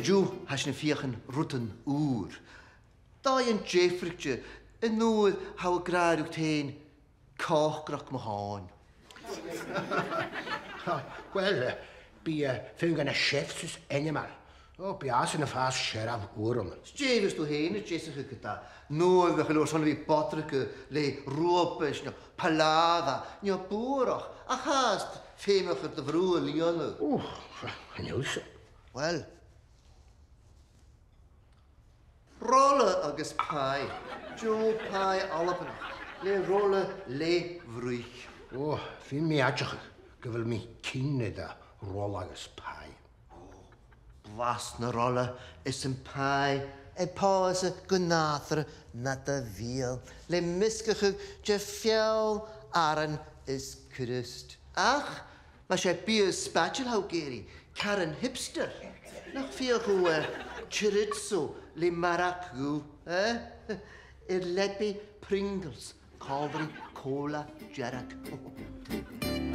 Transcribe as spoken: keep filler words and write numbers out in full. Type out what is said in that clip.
An-diugh, tha sinn a' feuchainn rudan ùra. Dè an diofar, an uair a tha thu ag ràdh riut fhèin, còcaireachd mo thòin? Uill, eh, bidh, eh, feadhainn de na chefs is ainmeil. O, bidh iadsan a' fàs searbh uaireannan. 'S dè bhios tu fhèin a' deasachadh ge-tà? Nuair a bhiodh an leabhar sin a bhith a' bodraigeadh le ruabais no palava no bùrach, ach tha fhios, feumach air do bhrù a lìonadh. O, chan eil fhios. Uill, rola agus pie. Deagh pie Albannach le rola le bruich. O, bha mi a' smaoineachadh gu bheil mi cinnteach air rola agus pie. Blas na rola is am pie, a' pòsadh gu nàdarra nad bheul, le measgachadh de fheòil, aran is Criost. Ach mas e biadh spaideil a tha thu ag iarraidh, caran hipster, nach fheuch thu, eh, chorizo le marag dhubh, eh? Air leabaidh Pringles, còmhla ri cola dearg.